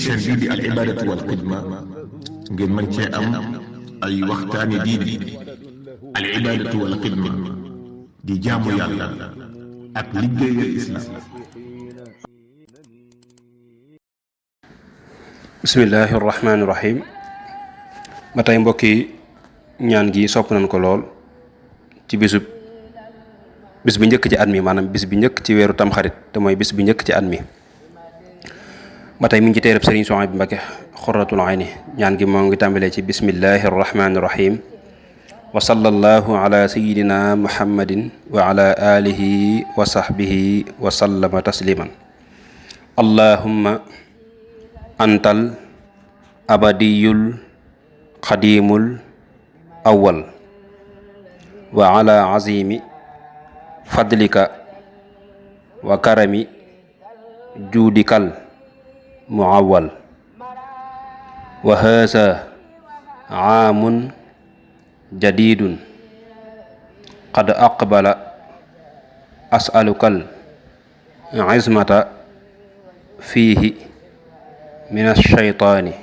chaîne bii di al ibadatu wal xidma ngeen mën cee am ay waxtaani diine. al ibadatu wal xidma di jaamu yàlla ak liggéeyal islam. bismillahi rahmaani rahim. ba tey mbokk yi ñaan gi sopp nañ ko lool ci bis bi njëkk ci at mi, maanaam bis bi njëkk ci weeru tamxarit te mooy bis bi njëkk ci at mi. ba tey mi ngi ci téereb Sëriñ Suhaybu Mbakke Xurratul Ayni. ñaan gi moo ngi tàmbalee ci bismillahi rahmaani rahim. wa sallallahu ala sayidina muhammadin wa ala alihi wa sahbihi wa sallama tasliman. allahumma antal abadiyul xadimul awwal wa ala azimi fadlika wa karami juudikal muawwal wa haasa aamun jadidun qad aqbala as'alukal izmata fiihi min ash-shaytaani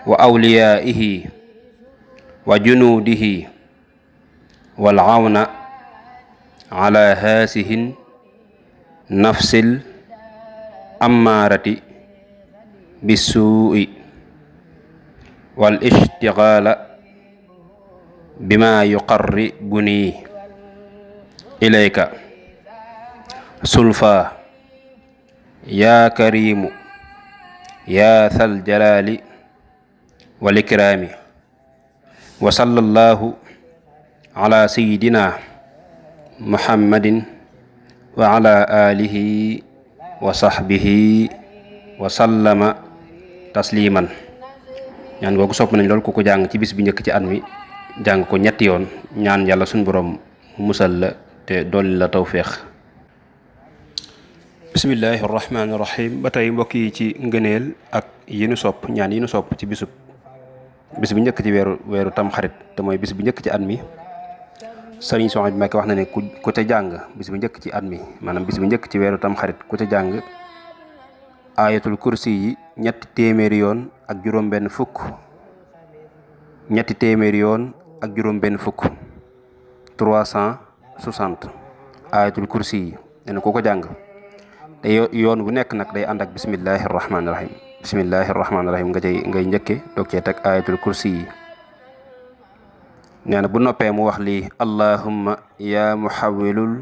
wa awliyaa'ihi wa junuudihi wal awna ala haasihin nafsil ammaarati bisuu'i wal ishtigaala bima yuqarribuni ilayka sulfa yaa karimu yaa thal jalaali wal ikraami. wa sallallahu ala sayyidina muhammadin wa ala alihi wa sahbihi wa sallama tasliman. ñaan googu sopp nañ lool ku ko jàng ci bis bi njëkk ci at mi, jàng ko ñetti yoon, ñaan yàlla suñu borom musal la te dolli la tawféex. bismillahi rahmaani rahim. ba tey mbokk yi ci ngëneel ak yi nu sopp, ñaan yi nu sopp ci bis bi njëkk ci weeru tamxarit te mooy bis bi njëkk ci at mi. Sëriñ Suhaybu Mbakke wax na ne ku ca jàng bis bi njëkk ci at mi, maanaam bis bi njëkk ci weeru tamxarit ku ca jàng ayatul kursi yi ñetti téeméeri yoon ak juróom-benn fukk, ñetti téeméeri yoon ak juróom-benn fukk 360 ayatul kursi yi nee na ku ko jàng te yoon wu nekk nag day ànd ak bismillahi rahmaani rahim. bismillahi rahmaani rahim ngay njëkke doog cee teg ayatul kursi yi. nee na bu noppee mu wax lii allahumma ya muhawwilul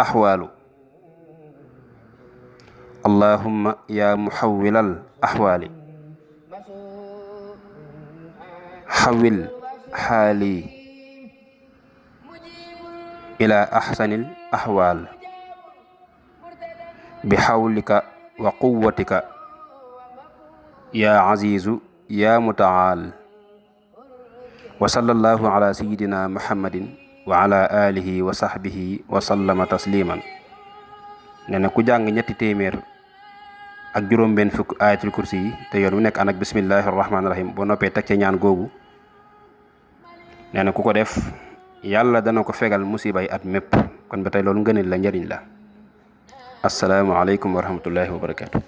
ahwaalu, allahumma ya muhawwilal ahwaali xawil xaali ila ahsanil ahwaal bi xawlika wa quwwatika ya azizu ya mutaal. wa sallallahu ala sayidina muhammadin wa ala alihi wa sahbihi wa sallama tasliman. nee na ku jàng ñetti téeméer ak juróom-benn fukk ayatul kursi yi te yoon wu nekk ànd ak bismillahi rahmaani rahim boo noppee teg ca ñaan googu, nee na ku ko def yàlla dana ko fegal musibay at mépp. kon ba tey loolu ngëneel la, njariñ la. assalaamu aleykum wa rahmatullahi wa barakaatu.